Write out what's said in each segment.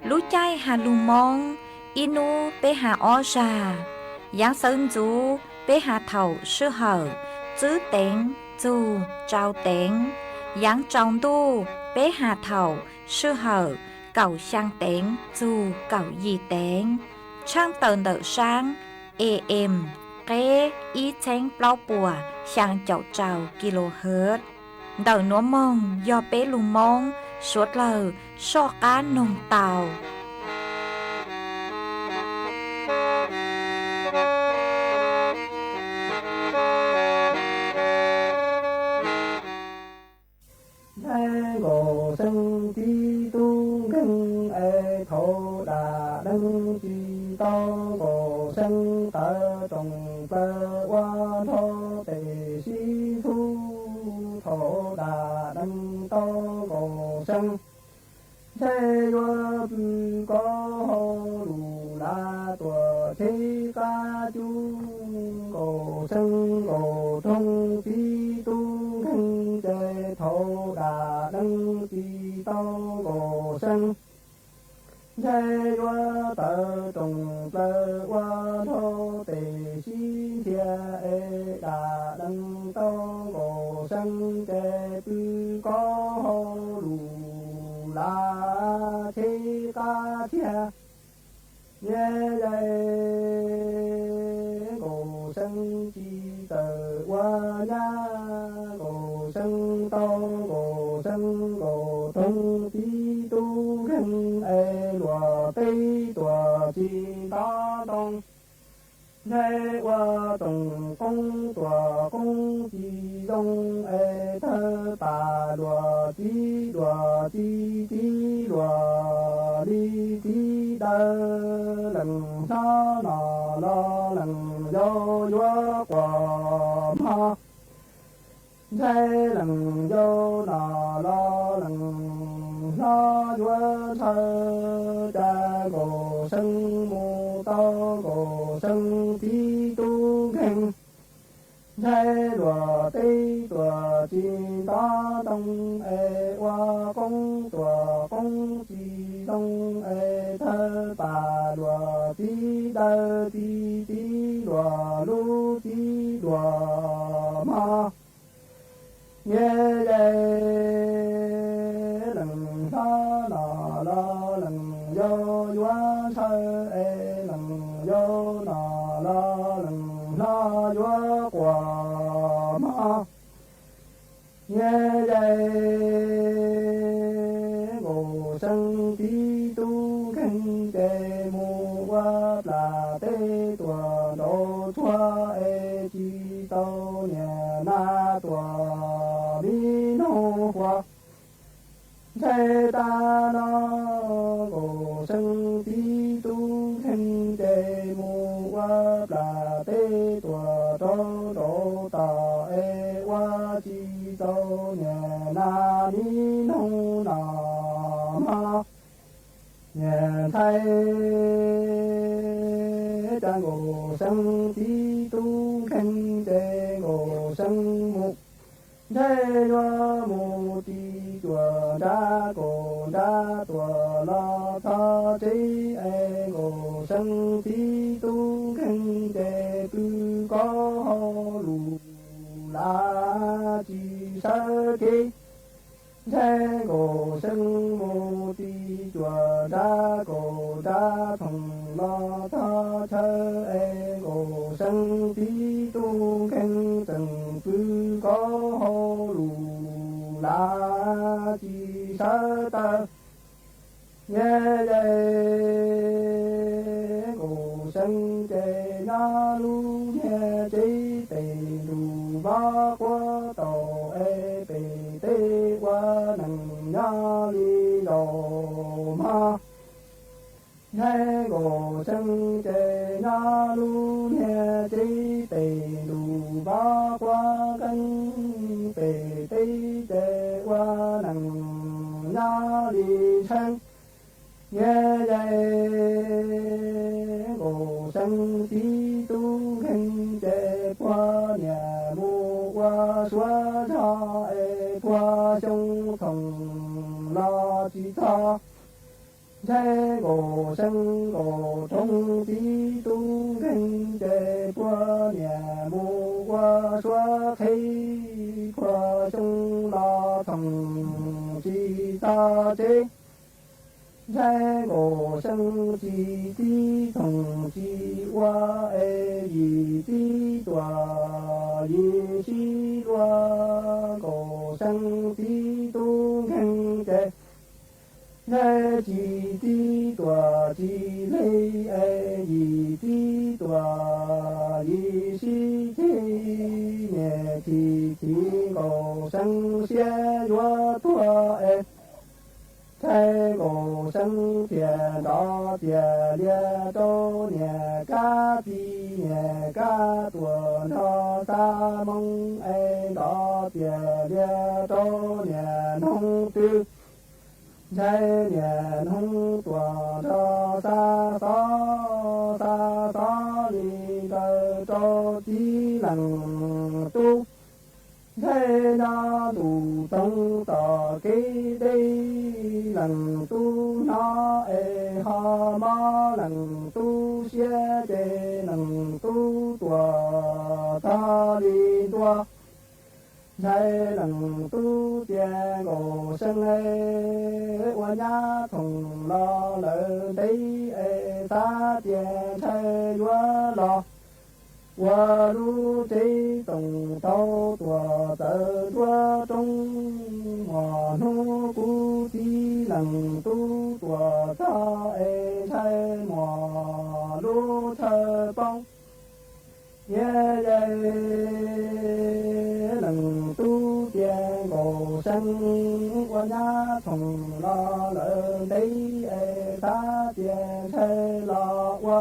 Lub caij has lug Moob, ib nub peb has ob zag. Yaav xawv ntxuv peb has thaum sij hawm tswb teev txug tsau teev. Yaav tsaus ntuj peb has thaum sij hawm kaum xyaa teev txug kaum yim teev. Tshaaj tawm ntawm saab AM qeb ib txheeb plaub puas xyaa caum rau kilohertz. Ntawm nuav moog yog peb lug Moob suav dlawg soj qaab noog tau. Ntshai Nkaus Xeeb tib tug nkeeg es thaum dam deeg tsis tau Nkaus Xeeb tawv roos plawv ua nrho tes sib ntxub thaum dam deeg tau Nkaus Xeeb. Ntshai yuav pw kov hauj lwm lav tuam tsheb qab cub Nkaus Xeeb Nkaus Roog tib tug nkeeg ces thaum dam deeg tsis tau Nkaus Xeeb. Ntshai yuav tawv roos plawv ua nrho tes sib nrhiav es dam deeg tau Nkaus Xeeb ces pw kov hauj lwm lav tsheb qab thiab. Nyab yais Nkaus Xeeb tsis txawj ua nyab, Nkaus Xeeb tau Nkaus Xeeb Nkaus Roog tib tug nkeeg es luam teb tuam tsis nto ntoo. Ntshai ua tsoom qoob tuam qoob tsis zoo es tawg pas luam txib luam txib txib luam li txib dawb. Lees hlob no los lees yau yuav quas mog. Ntshai lees yau no los lees hlob yuav ntshaw. Cas Nkaus Xeeb mus tau Nkaus Xeeb tib tug nkeeg. Ntshai luam teb tuam tsis nto ntoo es ua qoob tuam qoob tsis zoo es tawg pas luam txib dawb txib txib luam lub txib luam mog. Nyab yais lees hlob no los lees yau yuav ntshaw es lees yau no los lees hlob yuav quas mog. Nyab yais Nkaus Xeeb tib tug nkeeg ces mus ua plam teb tuam nraud tsuag es tsis tau niam nab tuam li noog huas. Ntshai tag no Nkaus Xeeb tib tug nkeeg ces mus ua plam teb tuam rau nraud tod es ua tsis tau niam nab li noog no mog. Niam ntshai cas Nkaus Xeeb tib tug nkeeg ces Nkaus Xeeb mus. Ntshai yuav mus ti cuam nrab kaum nrab tuam los txog tsev es Nkaus Xeeb tib tug nkeeg ces pw kov hauj lwm lav tsis sawv kev. Ntshai Nkaus Xeeb mus ti cuam nrab kaum nrab thoom los txog chaw es Nkaus Xeeb tib tug nkeeg tseem pw kov hauj lwm lav tsis sawv tawm. Nyab yais Nkaus Xeeb ces nyob lub niag tsev pem ntuj vov quav tau es pem teb ua neeg nyob li zaum mog. Ntshai Nkaus Xeeb ces nyob lub niag tsev pem ntuj vov quav nkeeb pem teb ces ua neeg nyob li tsheej. Nyab yais Nkaus Xeeb tib tug nkeeg ces puag niam mus ua suav zog es puag xyoo thoom los tsis txog. Ntshai nkaus seev nkaus roob txiv tub nkeeg ces puag niam mus ua suav qhev, puag xyoo los txhoov tsis txog tsev. Ntshai nkaus seev tsis txib txhoov tsis ua es yim txiv tuam yim sib luag nkaus seev txiv tub nkeeg ces ntshai tsis txiv tuam tsis hle es yim txiv tuam yim sib ceg. Niam thim thim nkaus seev siab yuav tuag es ntshai nkaus seev tias nrov tias lias rau niam kab tij, niam kab tuam nrog xa moo es nrov tias lias rau niam noog twg. Ntshai niam noog tuam nrog xa xov, xa xov li ntawd rau txiv leej tub. Ntshai nyob ntu toog tom kev deb, leej tub hnov es ho mob leej tub siab ces leej tub tuam txog li ntua. Ntshai leej tub tias nkaus seev es ua nyab txhoov los lawm ntev es xav tias ntshai yuav los ua lub tsev txoos tau tuam txawv nruab roob. Muaj hnub kuv txiv leej tub tuam txog es ntshai muaj lub chaw poob. Niam yais, leej tub tias nkaus seev ua nyab txhoov los lawm ntev es xav tias ntshai los ua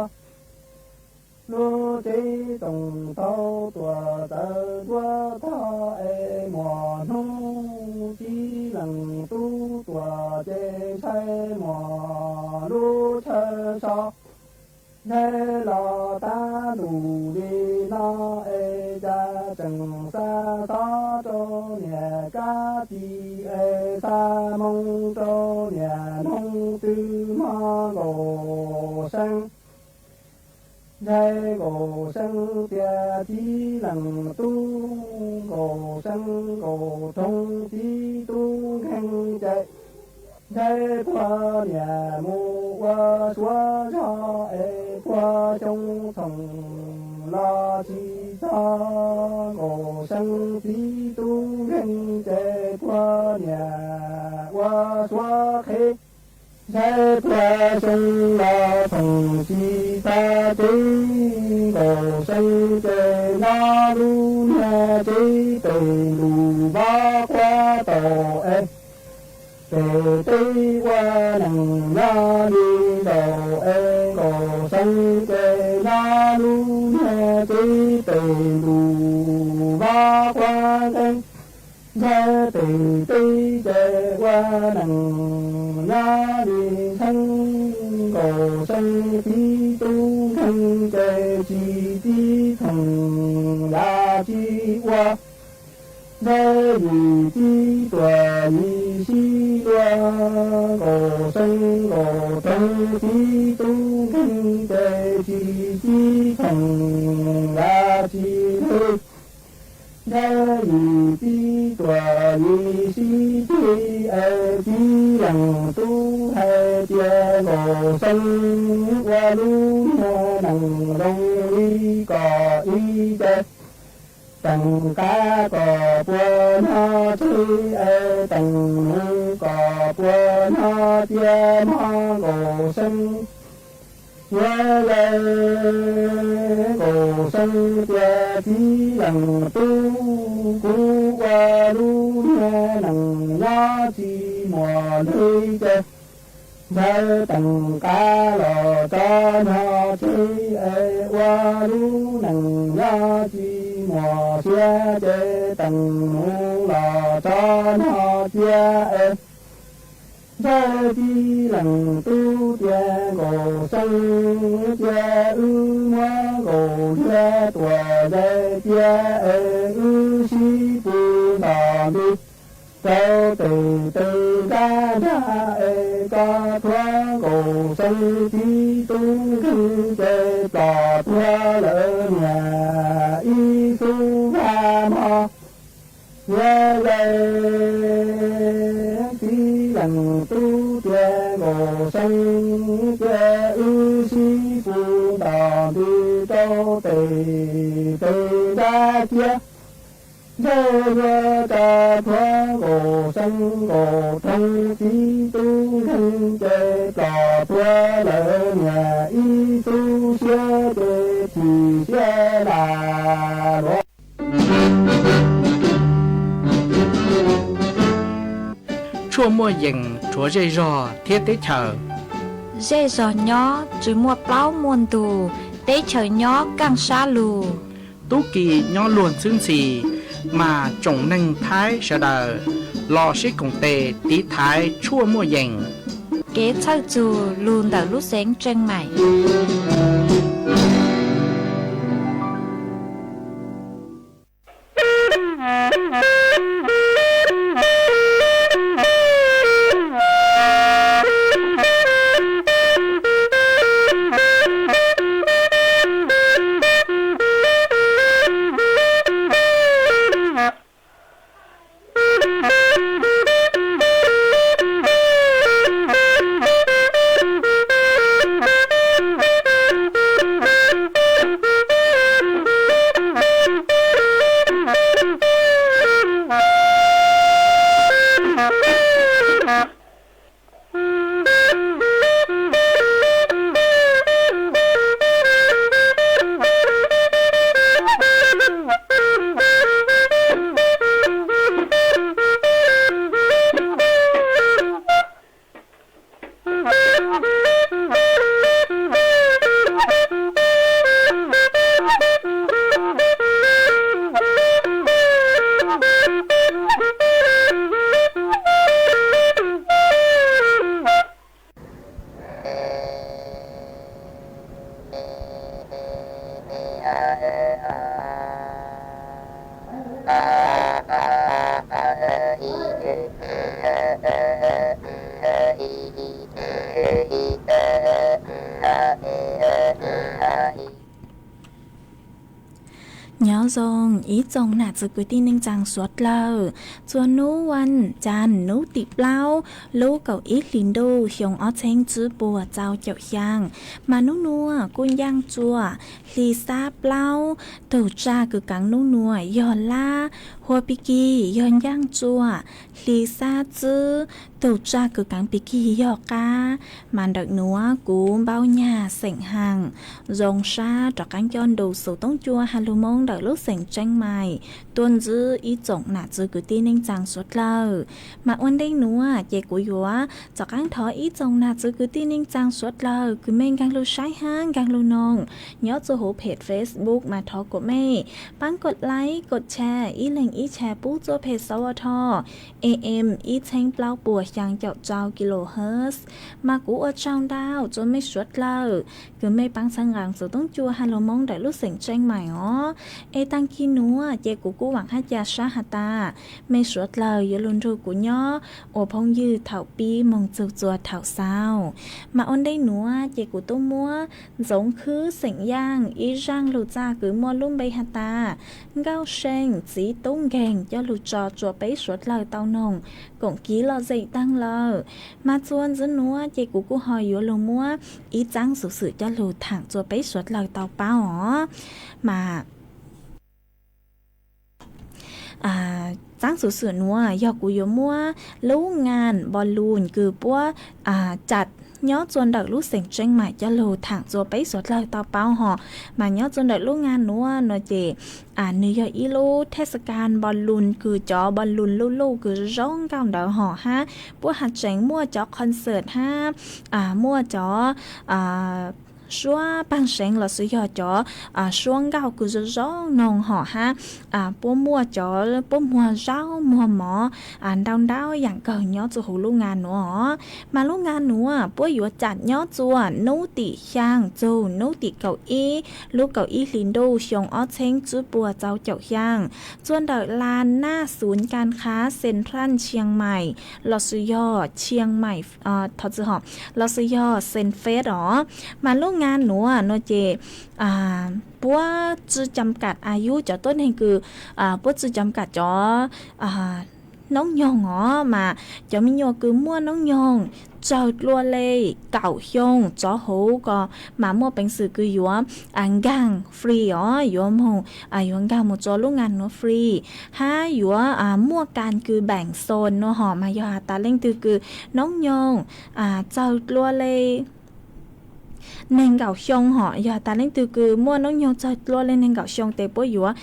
lub tsev txoos tau tuam txawv nruab tog es muaj hnub txiv leej tub tuam ces ntshai muaj lub chaw so. Ntshai los tab ntus li no es cas tseem xa xov rau niam kab tij es xa moo rau niam noog twg mog nkaus seev. Ntshai nkaus seev tias txiv leej tub nkaus seev nkaus roob txiv tub nkeeg ces ntshai puag niam mus ua suav zog es puag xyoo txhoov los tsis txog nkaus seev txiv tub nkeeg ces puag niam ua suav qhev. Ntshai puag xyoo los txhoov tsis txog tsev nkaus seev ces nyob lub niag tsev pem lus vab quab tau es pem teb ua neeg nyob li zaum es nkaus seev ces nyob lub niag tsev pem lus vab quab nkeeg. Ntshai pem teb ces ua neeg nyob li ntxheeb nkaus seev txiv tub nkeeg ces tsis txib txhoov yav tsis ua. Ntshai yim txiv tuam yim sib luag nkaus seev nkaus roob txiv tub nkeeg ces tsis txib txhoov yav tsis hle. Ntshai yim txiv tuam yim sib ceg es txiv leej tub hais tias nkaus seev ua lub niag neeg zoo li kom ib ce teem qab kom puas nyob tsheb es teem nuv kom puas nyob tiaj mog nkaus seev. Yog li nkaus seev tias txiv leej tub, kuv ua lub niag neeg nyob tsis muaj hle ces ntshai teem qab los tso nyob tsheb es ua lub neeg nyob tsis muaj siab ces teem nuv los tso nyob tiaj es ntshai txiv leej tub tias nkaus seev tias wb muab nkaus liag tuam zais tiag es wb sib pw ntom nti rau tes tes nrab nrag es koj thuab nkaus Nkaus seeb txiv tub nkeeg ces plom tuag lawm niam ib tug vaj mog. Niam leej txiv leej tub tias nkaus seeb tias wb sib pus ntom ntws rau tes pem nrab ciab. Ntshai yuav tsa plhuav nkaus seeb nkaus roob txiv tub nkeeg ces plom tuag lawm niam ib tug siab ces chim siab lam luav. Tshuaj muaj yees rhuav zej zog thiab teb chaws. Zej zog nyob tsis muaj plaub muaj ntug, teb chaws nyob kaj sab lug. Tub ki nyob luag ntxhwb ntxhi, mas tsoom neeg Thaib sawv daws los sib koom tes tiv thaiv tshuaj muaj yees. Kev txhawj txug lug ntawm lub xeev Tseej Maim. Nyob zoo ib tsoom nam txiv kwv tij neej tsaa suav dlawg. Txuas nub vas caag nub tim plaub lub kaum ib hlis ntuj xyoo ob txheeb tsib puas txaus caum xyaa, mas nub nuav kuj ncaaj tsua hli xab plaub, tug tsaj kws kaav nub nuav yog lab, hua pig kig yog ncaaj tsua hli xab tsib, tug tsaj kws kaav pig kig yog qaab, mas ntawm nuav kuv Npauj Nyag xeem Haam zoo sab rov qaab coj ntu xuv toob cua ha lug Moob ntawm lub xeem Tseej Maim tuaj ntsib ib tsoom nam txiv kwv tij neej tsaa suav dlawg. Mas ua ntej nuav ces kuv yuav rov qaab thov ib tsoom nam txiv kwv tij neej tsaa suav dlawg kws mej nkaag lug saib hab nkaag lug noog nyob txug huv phem Facebook mas thov kuas mej paab kod like kod share ib leeg ib share pub txuj phem sau a tho AM ib txheeb plaub puas xyaa caum rau kilohertz. Mas kuv ua tsaug ntau rua mej suav dlawg kws mej paab txhawb nqaa xuv toob cua ha lug Moob ntawm lub xeem Tseej Maim os. Es taag kig nuav ces kuv kuj vaam hab ca sab has tas mej suav dlawg yuav lug nrug kuv nyob ua phooj ywg thaum pib moog txug txua thaum xaus. Mas ua ntej nuav ces kuv tub muab Ntxoov Khwb xeem Yaaj ib zaaj lug txaj kws muaj lub npe has tas Nkauj See txiv tub nkeeg coj lug tso rua peb suav dlawg tau noog koom kiv lom zem taag lawm. Mas txuas ntxiv nuav ces kuv kuj ho yuav lug muab ib txaab xuv xwm coj lug thaam rua peb suav dlawg tau paub os. Mas txaab xuv xwm nuav yog kuv yuav muab lub ngaa npo lus kws puab cam nyob rua ntawm lub xeem Tseej Maim coj lug thaam rua peb suav dlawg tau paub hos. Mas nyob rua ntawm lub ngaa nuav no ces nwg yog ib lub thej xa kas npo lus kws cov npo lus luj luj kws zoo nkauj ntawd hos hab puab has tseem muaj cov concert hab muaj cov suab paag seev lossis yog cov suab nkauj kws zoo zoo noog hom hab puab muaj cov puab muag zaub muag mov ntau ntau yaam kawg nyob rua huv lub ngaa nuav os. Mas lub ngaa nuav puab yuav cam nyob rua nub tim xyaa txug nub tim kaum ib lub kaum ib hli ntuj xyoo ob txheeb tsib puas rau caum xyaa, rua ntawm laa naj xuv kas khav Central Chiang Mai lossis yog Chiang Mai, thov txim hom, lossis yog Saint Fate os. Mas lub ngaa nuav no ces puab tsi cam kam a yub cov tuab neeg kws, puab tsi cam kam cov noob nyoog os, mas cov me nyuam kws muaj noob nyoog tsawg dlua le kaum xyoo rov huv ko mas muaj peev xwm kws yuav nkaag free os, yuav moog, yuav nkaag moog rua lub ngaa nuav free, hab yuav muaj kas kws beem xoos nua hom. Mas yog has tas leej twg kws noob nyoog tsawg dlua le neeg nkaum xyoo hom, yog has tas leej twg kws muaj noob nyoog tsawg dlua le neeg nkaum xyoo tes puab yuav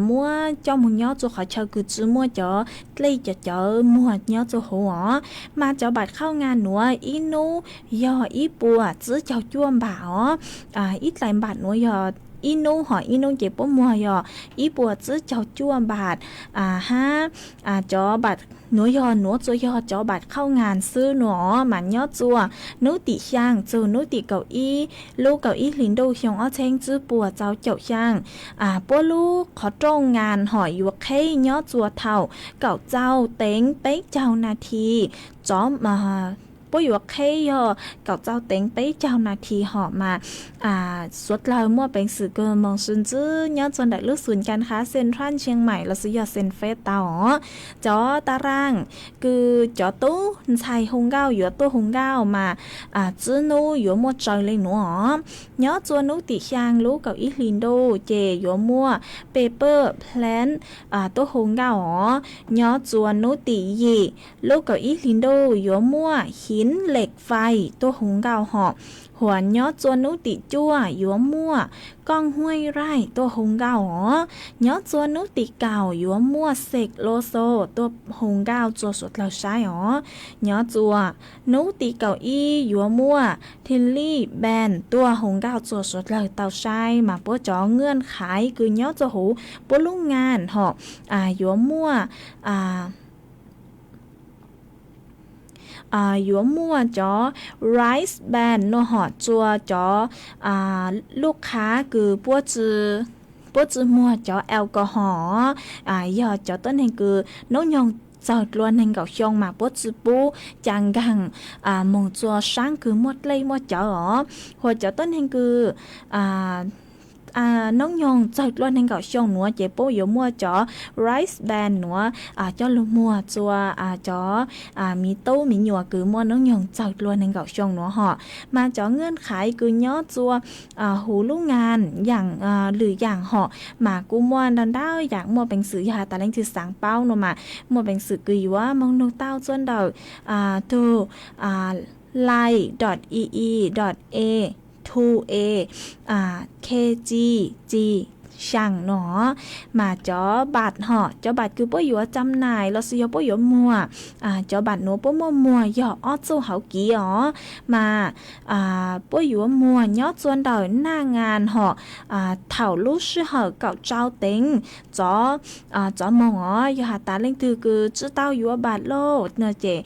muab coj moog nyob rua qhov chaw kws tsi muaj cov dlej cov cawv muag nyob rua huv os. Mas cov npam qhauj ngaa nuav ib nub yog ib puas tsib caug cuaj npam os. Ib dlaim npam nuav yog ib nub hom, ib nub ces puab muag yog ib puas tsib caug cuaj npam, hab cov npam nuav yog nuav tsuas yog cov npam qhauj ngaa xwb nua os. Mas nyob rua nub tim xyaa txug nub tim kaum ib lub kaum ib hli ntuj xyoo ob txheeb tsib puas rau caum xyaa, puab lub qhov rooj ngaa hom yuav qheb nyob rua thaum kaum rau teev peb caug nas thi rov puab yuav qheb yog kaum rau teev peb caug nas thi hom. Mas suav dlawg muaj peev xwm kws moog sw ntsib nyob rua ntawm lub xuv kas khav Central Chiang Mai lossis yog Saint Fate tau os. Cov ta raaj kws cov tub ntxhais hu nkauj yuav tuaj hu nkauj mas tsib nub yuav muaj tsawg le nuav os. Nyob rua nub tim xyaa lub kaum ib hli ntuj ces yuav muaj Pepper Plant tuaj hu nkauj os. Nyob rua nub tim yim lub kaum ib hli ntuj yuav muaj Hiv Lek Fais tuaj hu nkauj hom. Hos nyob rua nub tim cuaj yuav muaj Kooj Huaj Raij tuaj hu nkauj os. Nyob rua nub tim kaum yuav muaj Xek Lo Xo tuaj hu nkauj rua suav dlawg saib os. Nyob rua nub tim kaum ib yuav muaj Thij Lij Npees tuaj hu nkauj rua suav dlawg tau saib. Mas puab cov nkuaj khaiv kws nyob rua huv puab lub ngaa hom yuav muaj yuav muaj cov rice band nua hom rua cov luj qhav kws puab tsi muag cov alcohol, yog cov tuab neeg kws noob nyoog tsawg dlua neeg nkaum xyoo mas puab tsi pub ca nkaag moog rua saab kws muaj dlej muaj cawv os. Hos cov tuab neeg kws noob nyoog tsawg dlua neeg nkaum xyoo nuav ces puab yuav muaj cov rice band nuav coj lug muag rua cov miv tub miv nyuam kws muaj noob nyoog tsawg dlua neeg nkaum xyoo nuav hom. Mas cov nkuaj khaiv kws nyob rua huv lub ngaa yaam lwm yaam hom mas kuj muaj ntau ntau yaam, muaj peev xwm yog has tas leej twg xaav paub nua mas muaj peev xwm kws yuav moog nug tau rua ntawm tug lai dot e e dot a two a kg ci xyaa nua. Mas cov npam hom, cov npam kws puab yuav cam naim lossis yog puab yuav muag, cov npam nuav puab muaj muag yog ob txuj hauv kiv os. Mas puab yuav muag nyob rua ntawm naj ngaa hom thaum lub sij hawm kaum rau teev rov moog os. Yog has tas leej twg kws tsi tau yuav npam lauj no ces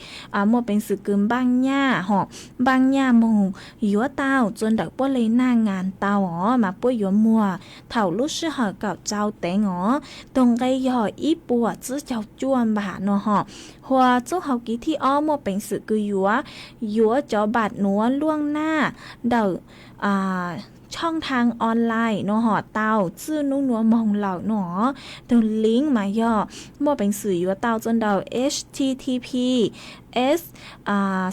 muaj peev xwm kws npaaj nyaj hom, npaaj nyaj moog yuav tau rua ntawm puab le naj ngaa tau os. Mas puab yuav muag thaum lub sij hawm kaum rau teev os, tug nqe yog ib puas tsib caug cuaj npam nua hom. Hos txuj hauv kiv thib ob muaj peev xwm kws yuav, yuav cov npam nuav luaj naj ntawm choj thaaj online nua hom tau txij nub nuav moog lawm nua. Tug link mas yog muaj peev xwm yuav tau rua ntawm h t t p s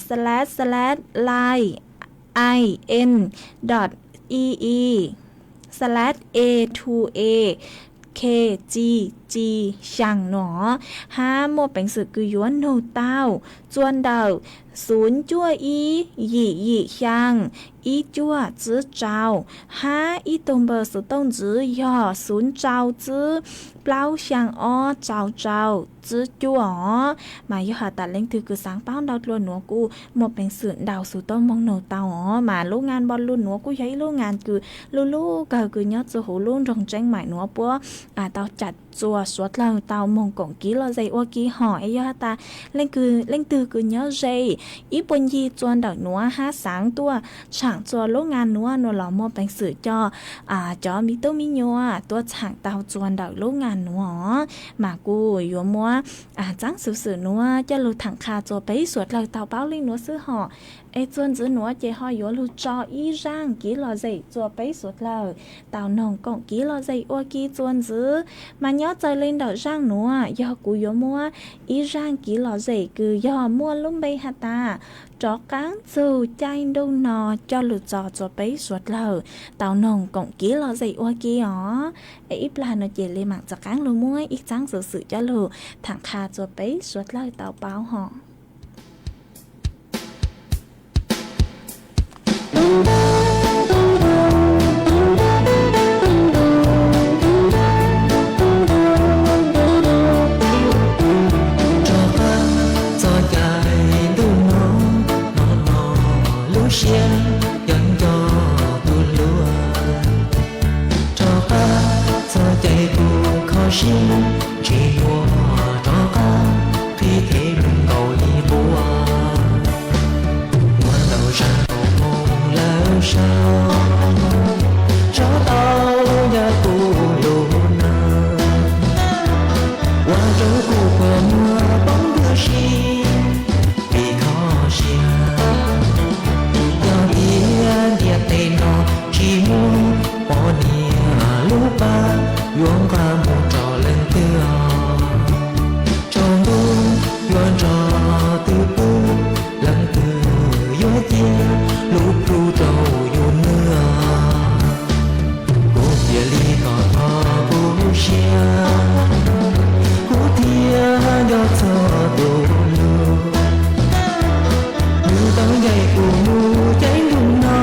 slash slash lai in dot e e slash a two a kg ci xyaa nua. Hab muaj peev xwm kws yuav nug tau rua ntawm xuv cuaj ib yim yim xyaa ib cuaj tsib rau, hab ib tug npawb xov tooj ntxiv yog xuv rau tsib plaub xyaa ob rau rau tsib cuaj os. Mas yog has tas leej twg kws xaav paub ntau dlua nuav kuj muaj peev xwm ntaus xuv tooj moog nug tau os. Mas lub ngaa npo lug nuav kuj yog ib lub ngaa kws lub lub kawg kws nyob txug huv lub nroog Tseeb Maim nuav puab tau cam txuas suav dlawg tau moog koom kev lom zem ua ke hos. Es yog has tas leej twg kws nyob ze ib puag ncig txua ntawm nuav hab xaav tuaj tshaam txua lub ngaa nuav nuav los muaj peev xwm coj cov me tub me nyuam tuaj tshaam tau txua ntawm lub ngaa nuav os. Mas kuj yuav muab txaab xuv xwm nuav coj lug thaam qha txua peb suav dlawg tau paub le nuav xwb hos. Es txuas ntxiv nuav ces ho yuav lug tso ib zaaj kev lom zem txua peb suav dlawg tau noog koom kev lom zem ua ke txuas ntxiv. Mas nyob txawm le ntawm zaaj nuav yog kuv yuav muab ib zaaj kev lom zem kws yog muaj lub npe has tas rov qaab txug caij ntuj no coj lug tso txua peb suav dlawg tau noog koom kev lom zem ua ke os. Es ib plag no ces le maam rov qaab lug muab ib txaab xuv xwm coj lug thaam qha txua peb suav dlawg tau paub hos. Rov qaab txog caij ntuj no, hnov no lub siab yeej nco tus hlub. Rov qaab txog caij kuv kho siab, tsis muaj rov qaab, qhib them nkaus li quas. Muaj ntau zag tau moog lawm saud, tso tau yog kuv lub neej, ua rau kuv kua muag poob tuag si vim kho siab. Yog tias ntiaj teb no tsis muaj poj niam lub pab yuav nqa mus rau leej twg, tsaus ntuj yuav nrog twg pw, leej twg yuav cia lub plhu rau yus nws. Kuv cia li kho kho kuv siab, kuv thiaj nco txog tus hlub. Nws tau ncaim kuv mus caij ntuj no,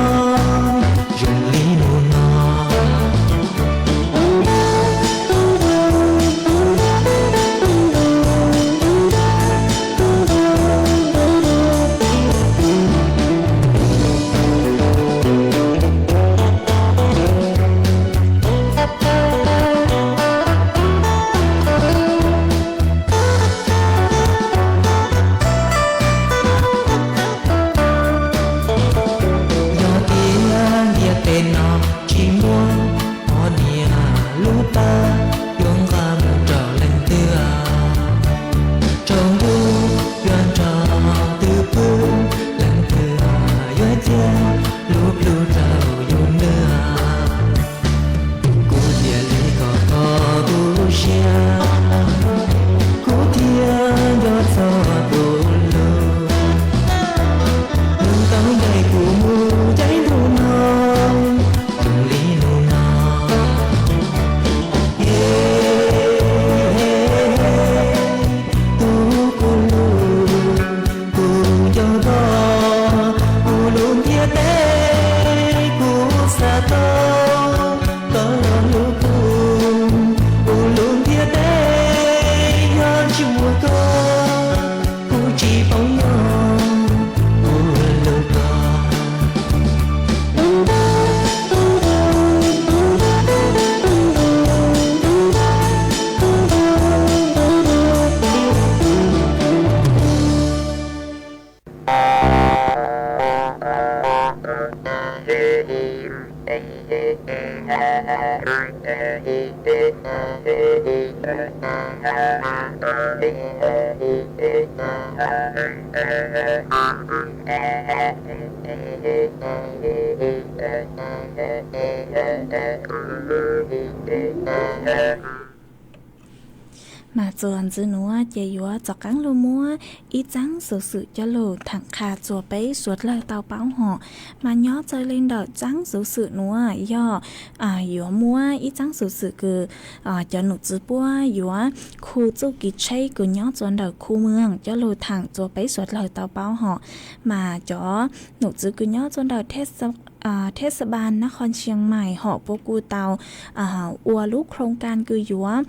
zoo li nub no. Yog tias ntiaj teb no tsis muaj poj niam lub pab yuav nqa mus rau leej twg, tsaus ntuj yuav nrog twg pw, leej twg yuav cia lub plhu rau yus nws. Kuv cia li kho kho kuv siab, kuv thiaj nco txog tus hlub. Nws tau ncaim kuv mus caij ntuj no, zoo li nub no. Tus kuv hlub, kuv nco koj, kuv lub ntiaj teb kuv xav tau, koj los hlub kuv, kuv lub ntiaj teb yog tsis muaj koj, kuv tsis paub nyob kuv hlub koj. Mas txuas ntxiv nuav ces yuav rov qaab lug muab ib txaab xuv xwm coj lug thaam qha txug peb suav dlawg tau paub hom. Mas nyob txawv le ntawm txaab xuv xwm nuav yog yuav muab ib txaab xuv xwm kws cov num txwv puab yuav khu txuj kev tsheb kws nyob txuas ntawm khu mws coj lug thaam txug peb suav dlawg tau paub hom. Mas cov num txwv kws nyob txuas ntawm thej xa npaj nab qhos Tshias Mais hom puab kuj tau ua lub khoo kas kws yuav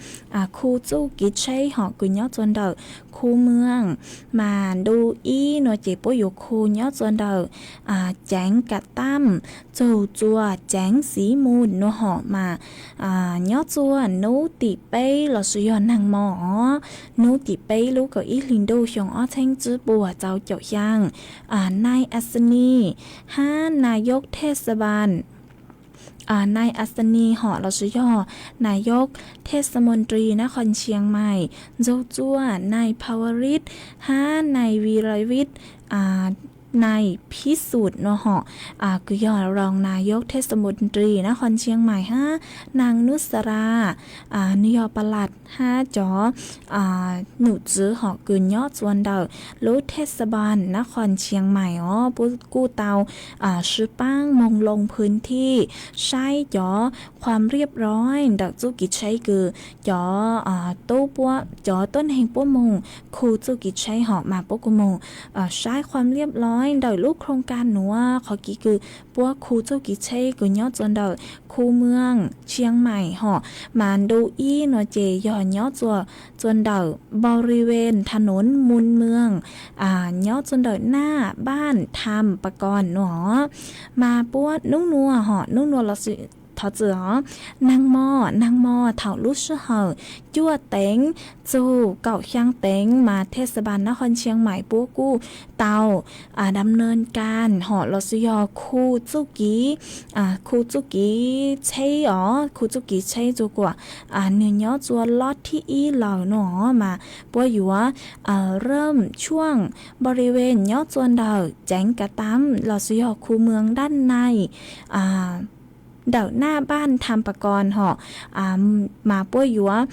khu txuj kev tsheb hom kws nyob txuas ntawm khu mws. Mas ntu ib nuav ces puab yuav khu nyob txuas ntawm ceev Kav Taab txug txuas ceev Xiv Mus nuav hom. Mas nyob txuas nub tim peb lossis yog naag mo os, nub tim peb lub kaum ib hli ntuj xyoo ob txheeb tsib puas txaus caum xyaa, nai As Ni hab nai yog thej xa npaj nai As Ni hom lossis yog nai yog thej xa moos ntri nab qhos Tshias Mais ntxug txuas nai Pha Vas Ris hab nai Vi Ras Vis, nai Phib Xum nuav hom kws yog roos nai yog thej xa moos ntri nab qhos Tshias Mais hab naag Nub Xa Ras, nwg yog pa lam hab cov num txwv hom kws nyob txuas ntawm lub thej xa npaj nab qhos Tshias Mais os puab kuj tau sib paab moog loo phwv thij saib cov khuam riab loj ntawm txuj kev tsheb kws cov tub puab cov tuab neeg puab moog khu txuj kev tsheb hom. Mas puab kuj moog saib khuam riab loj ntawm lub khoo kas nuav qhov kev kws puab khu txuj kev tsheb kws nyob txuas ntawm khu mws Tshias Mais hom. Mas ntu ib nuav ces yog nyob txuas ntawm npau ri ves tha noov mus mws nyob txuas ntawm naj npaj Tham Pa Kos nuav. Mas puab nub nuav hom nub nuav lossis thov txim os, naag mo naag mo thaum lub sij hawm cuaj teev txug kaum xyaa teev mas thej xa npaj nab qhos Tshias Mais puab kuj tau dam naj kas hom lossis yog khu txuj kev khu txuj kev tsheb os khu txuj kev tsheb txug kuas nwg nyob txuas lub thib ib lawm nuav. Mas puab yuav ram tshuaj npau ri ves nyob txuas ntawm ceev Kav Taab lossis yog khu mws dab nai ntawm naj npaj Tham Pa Kos hom. Mas puab yuav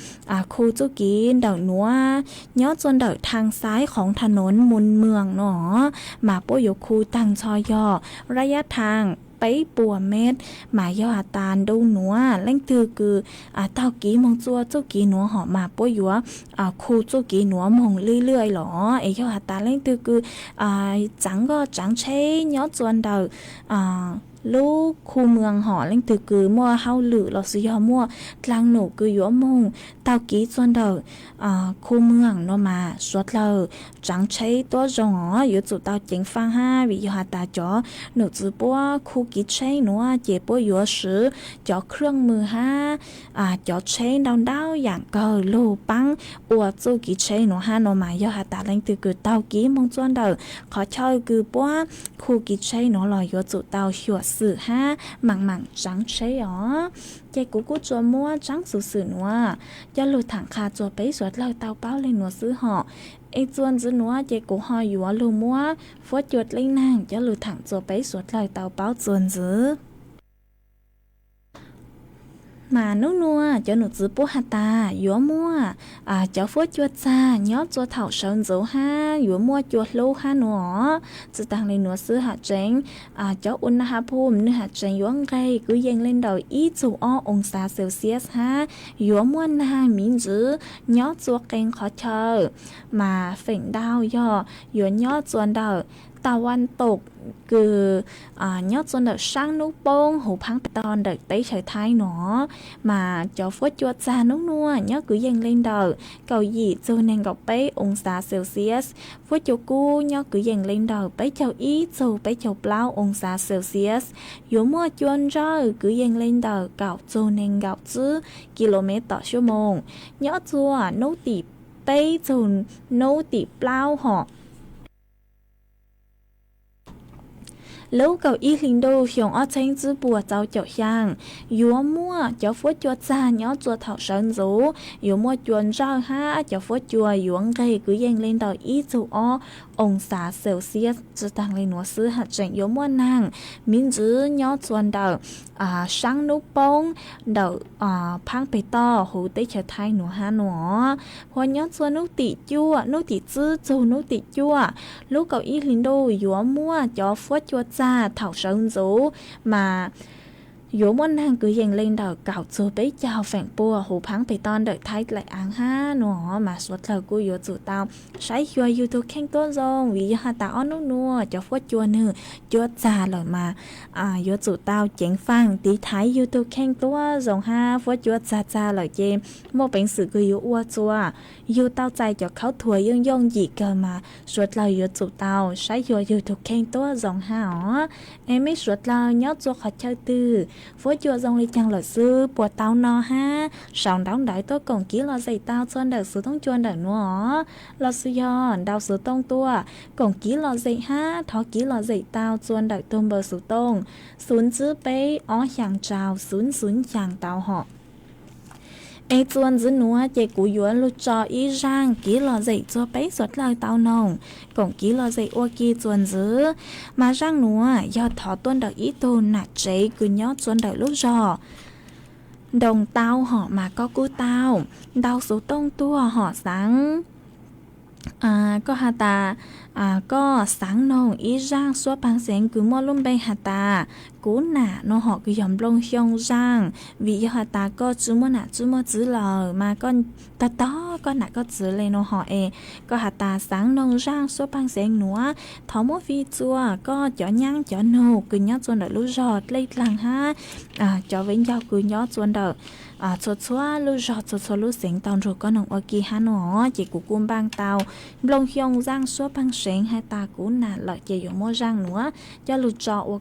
khu txuj kev ntawm nuav nyob txuas ntawm thaaj xaiv qhov tha noov mus mws nuav. Mas puab yuav khu taag nrho yog rab yab thaaj peb puas mev. Mas yog has tas ntu nuav leej twg kws taug kev moog txuas txuj kev nuav hom mas puab yuav khu txuj kev nuav moog lwj lwj los es yog has tas leej twg kws tsaav nkoj tsaav tsheb nyob txuas ntawm lub khu mws hom leej twg kws muaj hauj lwm lossis yog muaj dlaag num kws yuav moog taug kev txuas ntawm khu mws nuav mas suav dlawg tsaav tsheb tuab zoo os yuav tsum tau ceev faaj hab vim yog has tas cov num txwv puab khu kev tsheb nuav ces puab yuav swv cov khwj mws hab cov tsheb ntau ntau yaam kawg lug paab ua txuj kev tsheb nuav hab no mas yog has tas leej twg kws taug kev moog txuas ntawm qhov chaw kws puab khu kev tsheb nuav los yuav tsum tau xyuam xim hab maam maam tsaav tsheb os. Ces kuv kuj tsuas muab tsaav xuv xwm nuav coj lug thaam qha txuas peb suav dlawg tau paub le nuav xwb hom. Es txuas ntxiv nuav ces kuv ho yuav lug muab fuab cua dleb naag coj lug thaam txuas peb suav dlawg tau paub txuas ntxiv. Mas nub nuav cov num txwv puab has tas yuav muaj cov fuab cua txag nyob txuas thaum sawv ntxuv hab yuav muaj cua hlub hab nuav. Tsi taag le nuav xwb has tseev, cov ua na ha phum nwg has tseev yuav nqeg kwv yees le ntawm ib txug ob oo xav Celsius hab yuav muaj naag miv ntsis nyob txuas qee qhov chaw. Mas feem ntau yog yuav nyob txuas ntawm tau vaj tom kws nyob txuas ntawm saab nub poob huv phaab to ntawm teb chaws Thaib nuav. Mas cov fuab cua txag nub nuav nyob kwv yees le ntawm kaum yim txug neeg nkaum peb oo xav Celsius. Fuab cua kub nyob kwv yees le ntawm peb caug ib txug peb caug plaub oo xav Celsius. Yuav muaj cua ntsawj kwv yees le ntawm kaum txug neeg nkaum tsib kilomev tom xuab moos. Nyob txuas nub tim peb txug nub tim plaub hom. Lub kaum ib hli ntuj xyoo ob txheeb tsib puas txaus caum xyaa, yuav muaj cov fuab cua txag nyob tsua thaum sawv ntxuv, yuav muaj cua ntsawj hab cov fuab cua yuav nqeg kwv yees le ntawm ib txug ob oo xav Celsius. Tsi taag le nuav xwb, hab tseem yuav muaj naag miv ntxwv nyob tsua ntawm saab nub poob ntawm phaab peg toj huv teb chaws Thaib nuav hab nuav. Hua nyob tsua nub tim cuaj, nub tim tsib txug nub tim cuaj, lub kaum ib hli ntuj yuav muaj cov fuab cua txag thaum sawv ntxuv, mas yuav muaj naag kwv yees le ntawm kaum txug peb caug feem pua huv phaab peg toj ntawm Thaib Laim Aav hab nuav. Mas suav dlawg kuj yuav tsum tau saib xyuas yug tug kheej tuab zoo, vim yog has tas ob nub nuav cov fuab cua nwg cua txag lawm mas yuav tsum tau ceev faam tiv thaiv yug tug kheej tuab zoo hab fuab cua txag txag lawm ces muaj peev xwm kws yuav ua tsua yug tau txais cov khaub thuas yooj yooj yim kawg mas suav dlawg yuav tsum tau saib xyuas yug tug kheej tuab zoo hab os. Es mej suav dlawg nyob tsua qhov chaw twg, fuab cua zoo le caag lawm xwb puas tau no hab sau ntaub ntawv tuaj koom kiv lom zem tau tsua ntawm xuv tooj cua ntawm nuav os, los sis yog nrau xuv tooj tuaj koom kiv lom zem hab thov kiv lom zem tau tsua ntawm tug npawb xuv tooj xuv tsib peb ob xyaa rau xuv xuv xyaa tau hom. Es tsua ntxiv nuav ces kuv yuav lug tso ib zaaj kiv lom zem tsua peb suav dlawg tau noog koom kiv lom zem ua ke tsua ntxiv. Mas zaaj nuav yog thov tuaj ntawm ib tug nam tsev kws nyob tsua ntawm lub zog Ntoos Tau hom mas koj kuj tau ntau xuv tooj tuaj hom xaav koj has tas koj xaav noog ib zaaj suab paag xeev kws muaj lub npe has tas Kuv Nam no hom kws yog nplooj xyoo zaaj, vim yog has tas koj tsi muaj nam tsi muaj txiv lawm mas koj tog tog koj nam koj txiv le no hom es koj has tas xaav noog zaaj suab paag xeev nuav, thov muab fij tsua koj cov nyaab cov nug kws nyob tsua ntawm lub zog dlej dlaag hab cov vev ncaug kws nyob tsua ntawm txhua txhua lub zog txhua txhua lub xeev tau nrug koj noog ua ke hab no. Ces kuv kuj npaaj tau nplooj xyoo zaaj suab paag seev has tas Kuv Nam lawm ces yuav muab zaaj nuav coj lug tso ua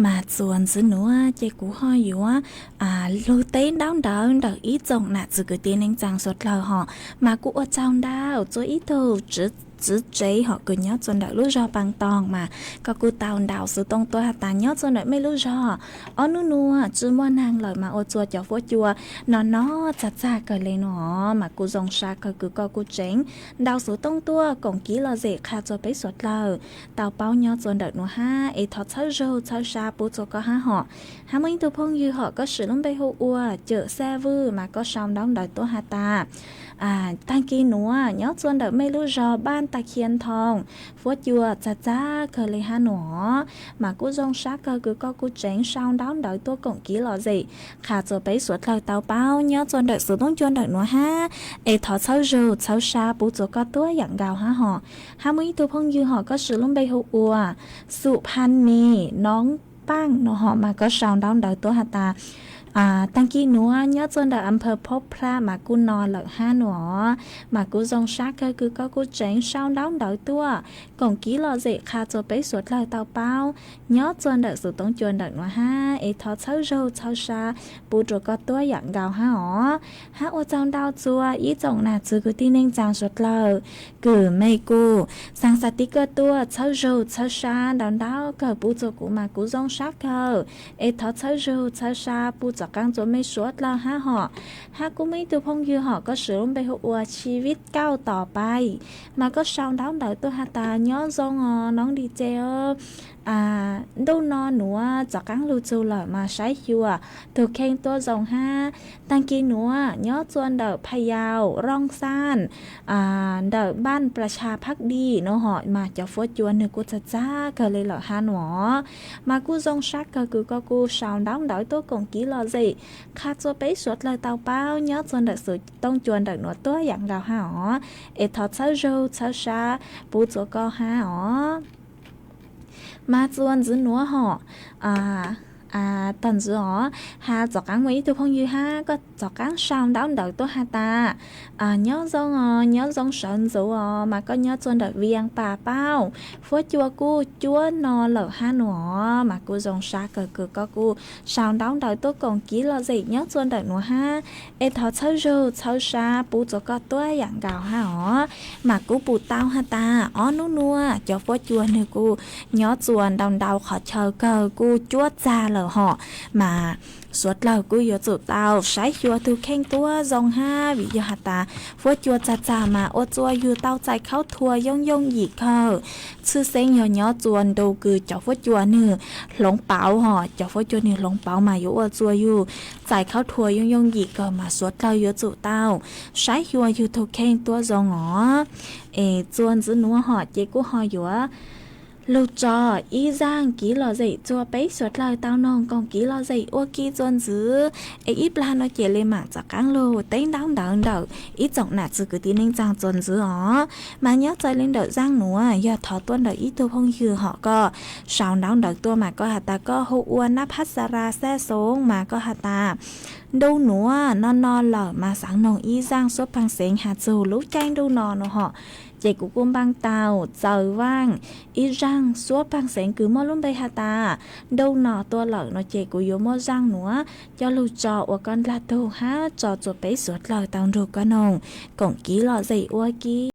Mas txuas ntxiv nuav ces kuv ho yuav lug teb ntaub ntawv ntawm ib tsoom nam txiv kwv tij neej tsaa suav dlawg hos, mas kuj ua tsaug ntau rua ib tug txiv tsev hom kws nyob txua ntawm lub zog Paj Toog mas koj kuj tau ntaus xuv tooj tuaj has tas nyob txua ntawm mej lub zog ob nub nuav tsi muaj neeg lawm mas ua txua cov fuab cua no no txag txag kawg le no, mas kuj zoo sab kawg kws koj kuj tseev ntaus xuv tooj tuaj koom kiv lom zem qha txua peb suav dlawg tau paub nyob txua ntawm nuav hab es thov txhawb zug txhawb sab pub txua koj hab hom. Hab muaj ib tug phooj ywg hom koj siv lub npe hu ua Cawm Xaj Vwj mas koj sau ntaub ntawv tuaj has tas taag kis nuav nyob txua ntawm mej lub zog Npaj Tag Khiav Thoo fuab cua txag txag kawg le hab nuav, mas kuj zoo sab kawg kws koj kuj tseev sau ntaub ntawv tuaj koom kiv lom zem qha txua peb suav dlawg tau paub nyob txua ntawm xuv tooj cua ntawm nuav hab es thov txhawb zug txhawb sab pub txua koj tuab yaam nkaus hab hom. Hab muaj ib tug phooj ywg hom koj siv lub npe hu ua Xum Pha Nis Noob Paaj no hom mas koj sau ntaub ntawv tuaj has tas taag kis nuav nyob txua ntawm Amphaw Phob Plab mas kuj no lawm hab nuav, mas kuj zoo sab kawg kws koj kuj tseev sau ntaub ntawv tuaj koom kiv lom zem qha txua peb suav dlawg tau paub nyob txua ntawm xuv tooj cua ntawm nuav hab es thov txhawb zug txhawb sab pub rua koj tuab yaam nkaus hab os. Hab ua tsaug ntau txua ib tsoom nam txiv kwv tij neej tsaa suav dlawg kws mej kuj xaa xav tiv koj tuaj txhawb zug txhawb sab ntau ntau kawg pub txua kuv mas kuv zoo sab kawg es thov txhawb zug txhawb sab pub txav qaab txua mej suav dlawg hab hom. Hab kuj muaj ib tug phooj ywg hom koj siv lub npe hu ua Chi Vij Kauj Tom Paib mas koj sau ntaub ntawv tuaj has tas nyob zoo os Noob Di Tse, ntuj no nuav txav qaab lug txug lawm mas saib xyuas tug kheej tuab zoo hab. Taag kis nuav nyob txua ntawm Pha Yau Rooj Xaj ntawm Npaj Plas Tshas Phab Di no hom mas cov fuab cua nwg kuj txag txag kawg le lawm hab nuav, mas kuj zoo sab kawg kws koj kuj sau ntaub ntawv tuaj koom kiv lom zem qha txua peb suav dlawg tau paub nyob txua ntawm xuv tooj cua ntawm nuav tuab yaam nkaus hab os, es thov txhawb zug txhawb sab pub txua koj hab os. Mas txua ntxiv nuav hom, tog ntxiv os, hab txav qaab muaj ib tug phooj ywg hab koj txav qaab sau ntaub ntawv tuaj has tas nyob zoo os, nyob zoo sawv ntxuv os mas koj nyob txua ntawm Vias Pas Pauj fuab cua kuj cuab no lawm hab nuav, mas kuj zoo sab kawg kws koj kuj sau ntaub ntawv tuaj koom kiv lom zem nyob txua ntawm nuav hab, es thov txhawb zug txhawb sab pub txua koj tuab yaam nkaus hab os. Mas kuj pum tau has tas ob nub nuav cov fuab cua nwg kuj nyob txua ntau ntau qhov chaw kawg kuj cuab txag lawm hom, mas suav dlawg kuj yuav tsum tau saib xyuas tug kheej tuab zoo hab vim yog has tas fuab cua txag txag mas ua txua yug tau txais khaub thuas yooj yooj yim kawg. Tshwj xeeb yog nyob txua ntu kws cov fuab cua nwg hloov pauv hom, cov fuab cua nwg hloov pauv mas yuav ua txua yug txais khaub thuas yooj yooj yim kawg mas suav dlawg yuav tsum tau saib xyuas yug tug kheej tuab zoo os. Es txua ntxiv nuav hom ces kuj ho yuav lug tso ib zaaj kiv lom zem txua peb suav dlawg tau noog koom kiv lom zem ua ke txua ntxiv. Es ib plag no ces le maam txav qaab lug teb ntaub ntawv ntawm ib tsoom nam txiv kwv tij neej tsaa txua ntxiv os. Mas nyob txawm le ntawm zaaj nuav yog thov tuaj ntawm ib tug phooj ywg hom koj sau ntaub ntawv tuaj mas koj has tas koj hu ua Nab Phab Xa Ra Xaj Xoob mas koj has tas ntuj nuav no no lawm mas xaav noog ib zaaj suab paag xeev has txug lub caij ntuj no no hom. Ces kuv kuj npaaj tau txawv vaaj ib zaaj suab paag xeev kws muaj lub npe has tas ntuj no tuaj lawm no ces kuv yuav muab zaaj nuav coj lug tso ua koj ndlag tug hab tso txua peb suav dlawg tau nrug koj noog koom kiv lom zem ua ke.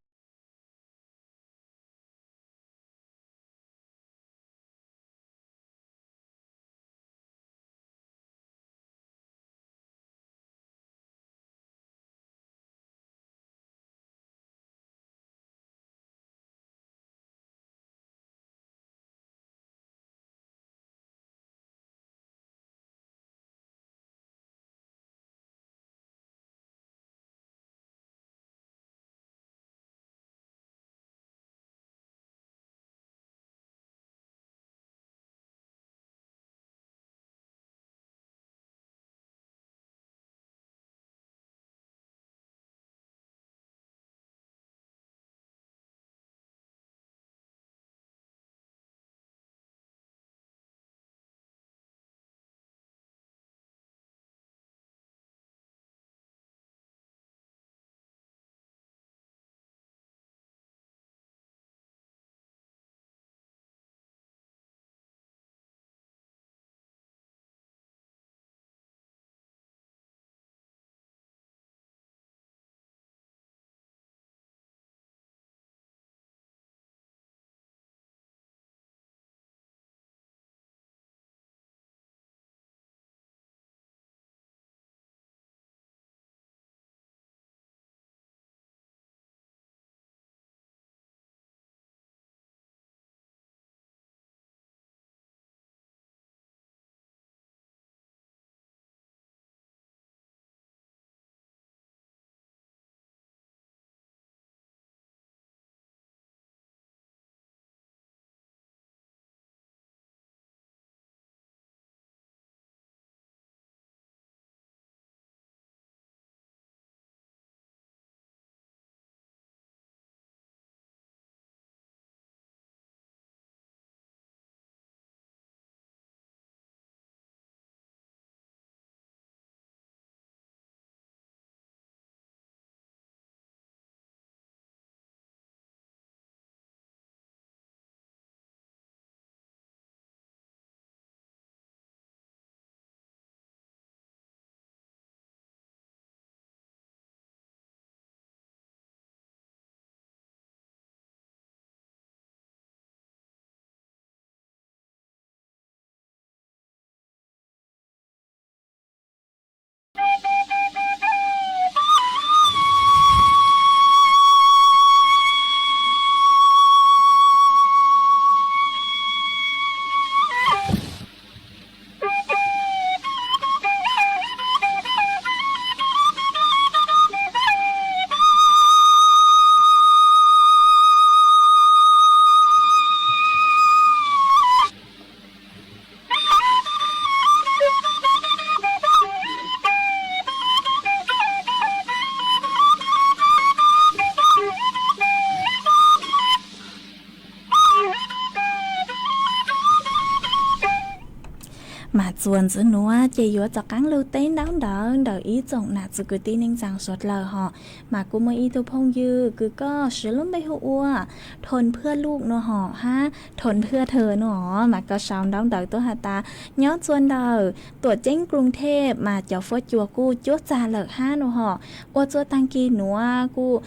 Txuas ntxiv nuav ces yuav rov qaab lug teb ntaub ntawv ntawm ib tsoom nam txiv kwv tij neej tsaa suav dlawg hos. Mas kuj muaj ib tug phooj ywg kws koj siv lub npe hu ua Thon Phwj Luk nua hos hab Thon Phwj Thw nua hos, mas koj sau ntaub ntawv tuaj has tas nyob txuas ntawm Tuam Ceeb Kruv Thej, mas cov fuab cua kuj cuab txag lawm hab nua hos. Ua txuj taag kis nuav kuj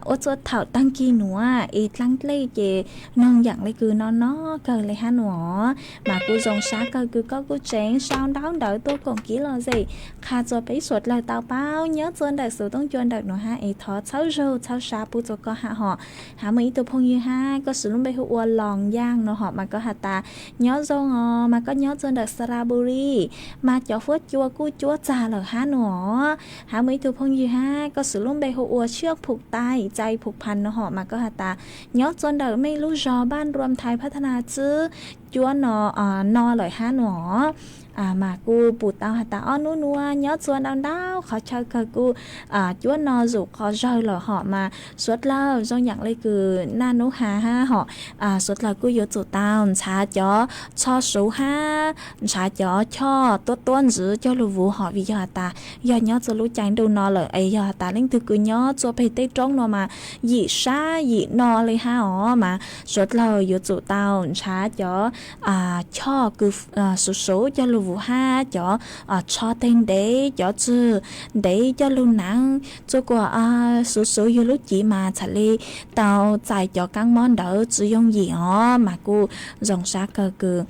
ua txuj thaum taag kis nuav es dlaab dlej ces noog yaam le kws no no kawg le hab nua hos. Mas kuj zoo sab kawg kws koj kuj tseem sau ntaub ntawv tuaj koom kev lom zem qha rua peb suav dlawg tau paub nyob txuas ntawm xuv tooj cua ntawm nuav hab es thov txhawb zug txhawb sab pub rua koj hab hos. Hab muaj ib tug phooj ywg hab koj siv lub npe hu ua Loos Yaaj nua hos, mas koj has tas nyob zoo os, mas koj nyob txuas ntawm Saraburi, mas cov fuab cua kuj cuab txag lawm hab nua hos. Hab muaj ib tug phooj ywg hab koj siv lub npe hu ua Tshiaj Phum Tais Cai Phum Phan nua hos, mas koj has tas nyob txuas ntawm mej lub zog Npaj Nruam Thais Phab Thas Nas Tswb cuab no no lawm hab nua hos. Mas kuj pum tau has tas ob nub nuav nyob txuas ntau ntau qhov chaw kawg kuj cuab no zuj qhov zawg lawm hos, mas suav dlawg zoo yaam le kws Naj Nub has hab hos, suav dlawg kuj yuav tsum tau nrhav cov tsho suv hab nrhav cov choj tuab tuab ntxiv coj lug vuv hos, vim yog has tas yog nyob txuas lub caij ntuj no lawm es yog has tas leej twg kws nyob txuas peg tej roob no mas yim sab yim no le hab os, mas suav dlawg yuav tsum tau nrhav cov choj kws suv suv coj lug vuv hab cov tsho teg ntev, cov tswg ntev coj lug naav txuas kuas suv suv yug lub civ mas txhad le tau txais cov kaab mob ntawd tsi yooj yim os. Mas kuj zoo sab kawg kws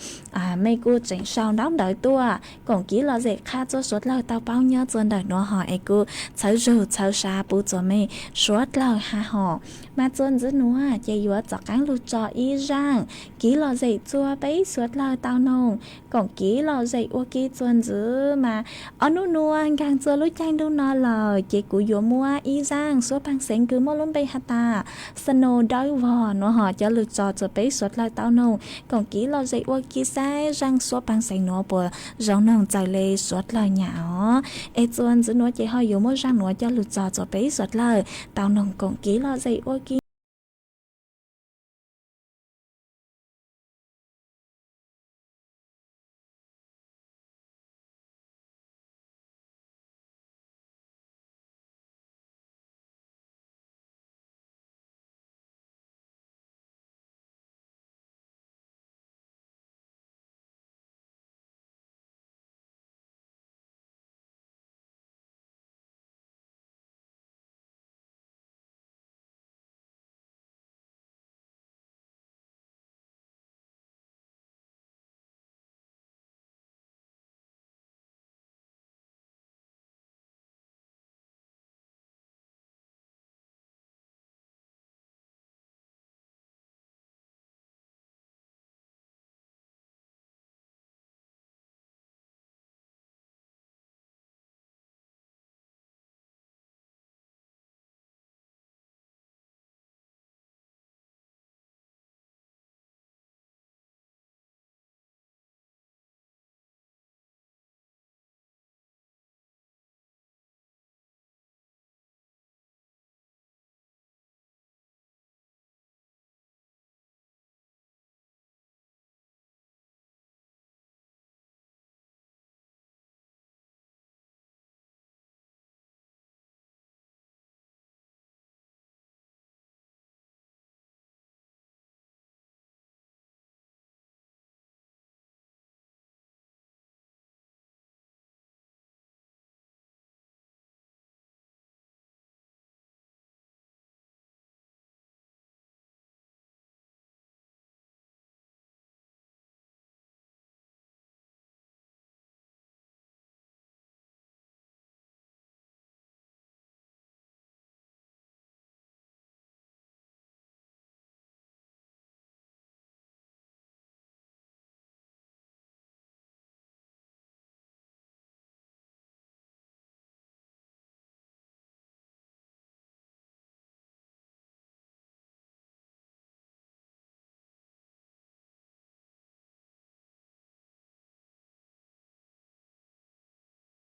mej kuj tseem sau ntaub ntawv tuaj koom kev lom zem qha rua suav dlawg tau paub nyob txuas ntawm nuav hos es kuj txhawb zug txhawb sab pub rua mej suav dlawg hab hos. Mas txuas ntxiv nuav ces yuav rov qaab lug tso ib zaaj kev lom zem rua peb suav dlawg tau noog koom kev lom zem ua ke txuas ntxiv. Mas ob nub nuav nkaag rua lub caij ntuj no lawm ces kuv yuav muab ib zaaj suab paag xeev kws muaj lub npe has tas snow dawb vog nua hos coj lug tso rua peb suav dlawg tau noog koom kev lom zem ua ke saib zaaj suab paag xeev nuav puas zoo noog txawv le suav dlawg nyam os. Es txuas ntxiv nuav ces ho yuav muab zaaj nuav coj lug tso rua peb suav dlawg tau noog koom kev lom zem ua ke.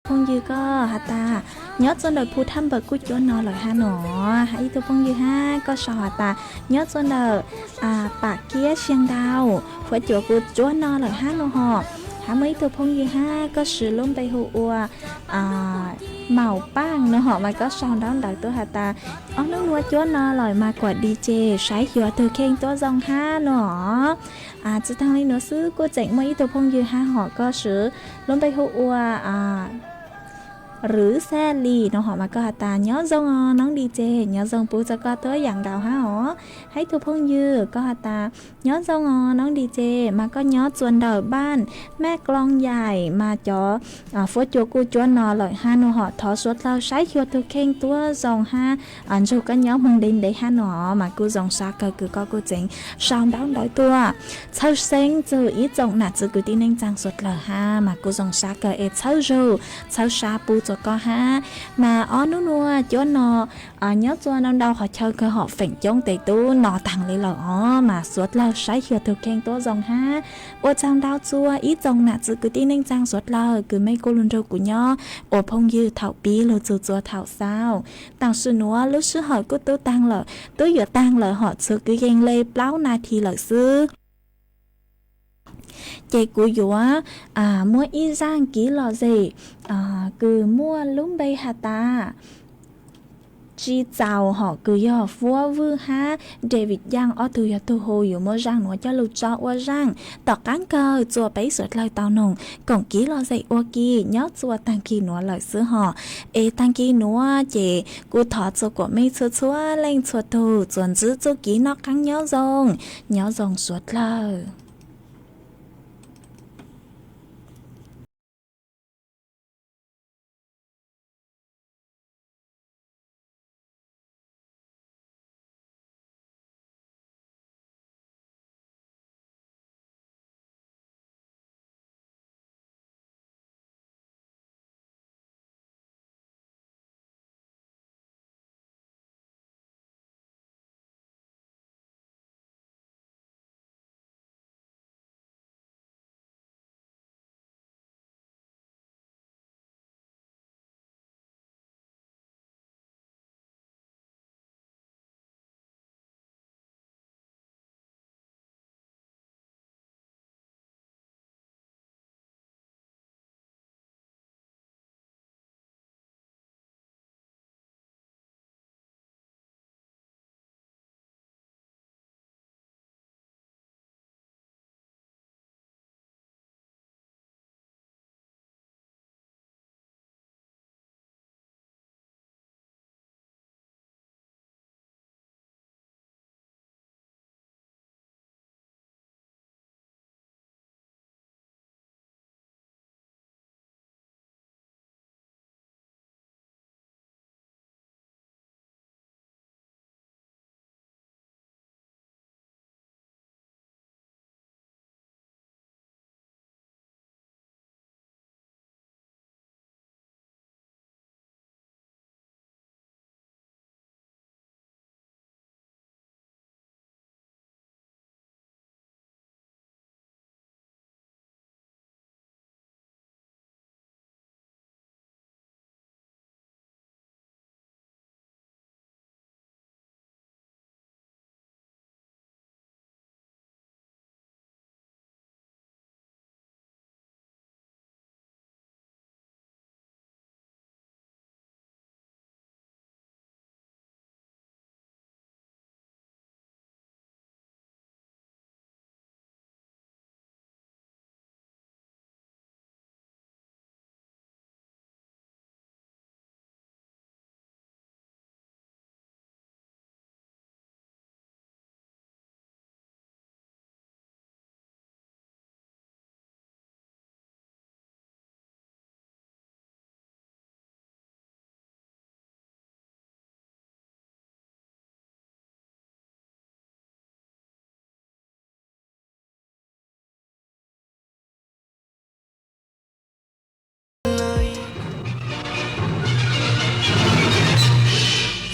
Phooj ywg koj has tas nyob txuas ntawm Phu Thaj Npawm kuj cuab no lawm hab nua. Hab ib tug phooj ywg hab koj sau has tas nyob txuas ntawm Pam Kiab Siag Ntau, fuab cua kuj cuab no lawm hab nua hos. Hab muaj ib tug phooj ywg hab koj swv lub npe hu ua Maum Paaj no hom mas koj sau ntaub ntawv tuaj has tas, ob hnub nuav cuab no lawm mas kuam di ces saib xyuas tug kheej tuab zoo hab no. Tsi taag le nuav xwb kuj tseem muaj ib tug phooj ywg hab hom koj swv lub npe hu ua Rwv Xaj Lis no hom mas koj has tas nyob zoo os noob di ces, nyob zoo puv txug koj tuab yaam nkaus hab os. Hab ib tug phooj ywg koj has tas nyob zoo os noob di ces, mas koj nyob txuas ntawm npaj Maj Klooj Yaim mas cov fuab cua kuj cuab no lawm hab no hom, thov suav dlawg saib xyuas tug kheej tuab zoo hab ntsug koj nyob moog ntev ntev hab no mas kuj zoo sab kawg kws koj kuj tseem sau ntaub ntawv tuaj txhawb xeeb txug ib tsoom nam txiv kwv tij neej tsaa suav dlawg hab mas kuj zoo sab kawg es txhawb zug txhawb sab puv txug koj hab. Mas ob hnub nuav cuab no nyob txuas ntau ntau qhov chaw kawg hom feem coob tes tub no taag le lawm os mas suav dlawg saib xyuas tug kheej tuab zoo hab. Ua tsaug ntau txug ib tsoom nam txiv kwv tij neej tsaa suav dlawg kws mej kuj lug nrug kuv nyob ua phooj ywg thaum pib lug txug txua thaum xaus. Tam sim nuav lub sij hawm kuj tub taag lawm, tub yuav taag lawm hom txhua kwv yees le plaub nas this lawm xwb. Ces kuv yuav muab ib zaaj kiv lom zem kws muaj lub npe has tas Tsi Txaus hom kws yog Fuab Vwj hab David Yaaj ob tug yog tug hu, yuav muab zaaj nuav coj lug tso ua zaaj. Tom qaab kawg txua peb suav dlawg tau noog koom kiv lom zem ua ke nyob txua taag kis nuav lawm xwb hom. Es taag kis nuav ces kuj thov txua kuas mej txhua txhua leej txhua tug txuas ntxiv txuj kev noj qaab nyob zoo, nyob zoo suav dlawg.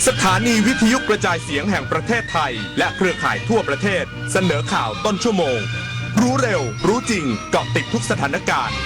สถานีวิทยุกระจายเสียงแห่งประเทศไทยและเครือข่ายทั่วประเทศเสนอข่าวต้นชั่วโมง รู้เร็ว รู้จริง เกาะติดทุกสถานการณ์